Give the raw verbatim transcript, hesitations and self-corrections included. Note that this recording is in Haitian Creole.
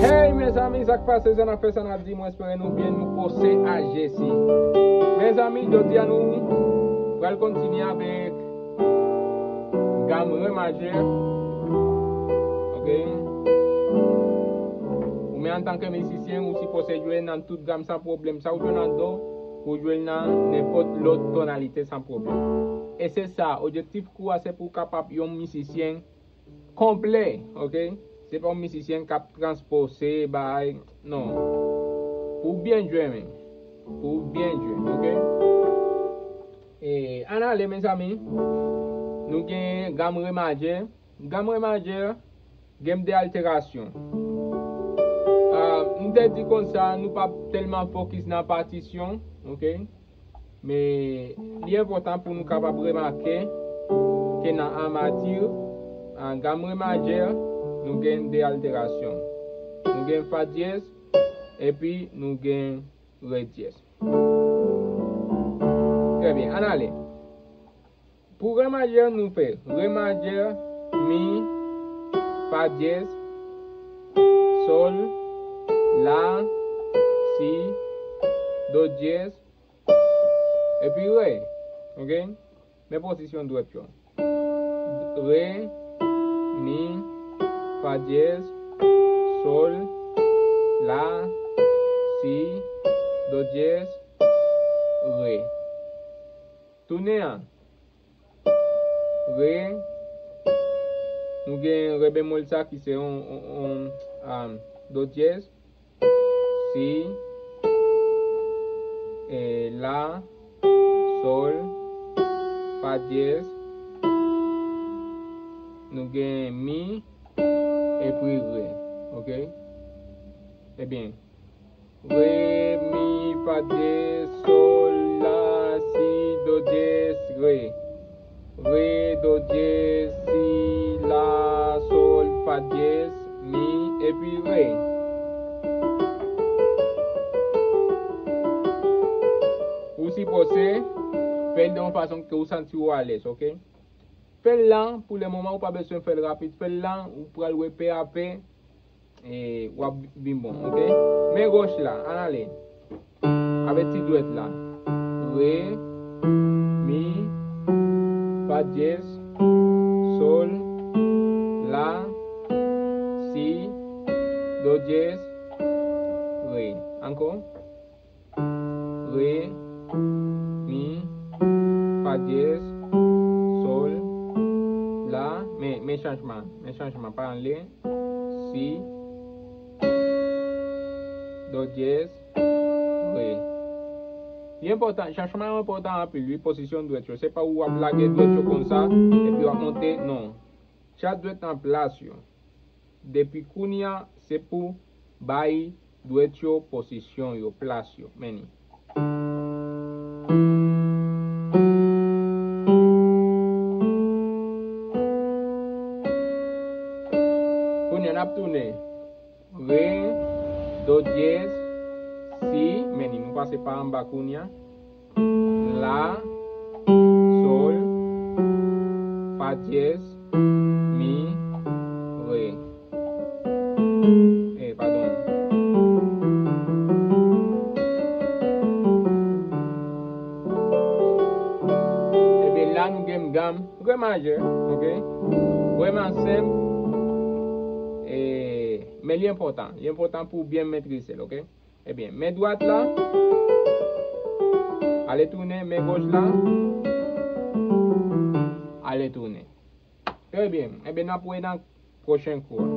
Hey mezanmi, sa k pase, sa n ap fè, sa n ap di, mwen espere nou byen, nou pose a Jezi. Mezanmi, jodi a nou pral kontinye avèk gam re majè. Ok. Ou menm antanke mizisyen, ou sipoze jwe nan tout gam san pwoblèm. Sa ou jwe nan do, ou jwe nan nenpòt lòt tonalite san pwoblèm. E se sa, objektif kou a se pou w kapab yon mizisyen konplè, ok? Se pa yon mizisyen k ap transpoze, bay, non. Pou w byen jwe, men. Pou w byen jwe, ok? E, ann ale, mezanmi. Nou gen gam re majè. Gam re majè, gen de alterasyon. Ah, m te di konsa, nou p ap tèlman fokis nan patisyon, ok? Men, li enpòtan pou nou kapab remake ke nan amati, an gam re majè, nou gen de alterasyon. Nou gen fa dyèz, epi nou gen re dyèz. Trè byen, ann ale. Pou re majè, nou fè re majè, mi, fa dyèz, sòl, la, si, do dyèz, epi re. Ok? Men pozisyon dwèt yo. Re, mi, fa dyèz, sòl, la, si, do dyèz, re. Tounen an. Re. Nou gen re bemòl sa ki se yon, yon, yon, um, do dyèz. Si, e, la, sòl, fa dyèz, nou gen mi, epi re, ok? Ebyen, re, mi, fa dyèz, sòl, la, si, do dyèz, re. Re, do dyèz, si, la, sòl, fa dyèz, mi, epi re. Ou sipoze fè l de yon fason ke ou santi ou alèz, ok? Fè l la, pou le moman, ou pa bezwen fè l rapid. Fè l la, ou pral wè pè a pè. E w ap vin bon, ok? Men gòch la, ann ale. Avèk ti dwèt la. Re, mi, fa dyèz, sòl, la, si, do dyèz, re. Ankò. Re, mi, fa dyèz, sòl, la. Men, men chanjman, men chanjman, pa anle. Si, do dyèz, re. Li enpòtan, chanjman yo enpòtan anpil, wi, pozisyon dwèt yo. Se pa ou ap lage dwèt yo konsa, epi w ap monte, non. Chak dwèt nan plas yo. Depi kounye a, se pou bay dwèt yo pozisyon yo, plas yo. Men li. Kounye a, n ap tounen. Re, do dyèz, si, men li, nou pase pa anba kounye a. La, sòl, fa dyèz, mi, re. E, padon. Ebyen, la nou gen gam re majè, ok? Vrèman senp, e, men li enpòtan. Li enpòtan pou w byen metrize l, ok? Ebyen, men dwat la, ale tounen, men gòch la, ale tounen. Trè byen. Ebyen, n ap wè nan pwochen kou a.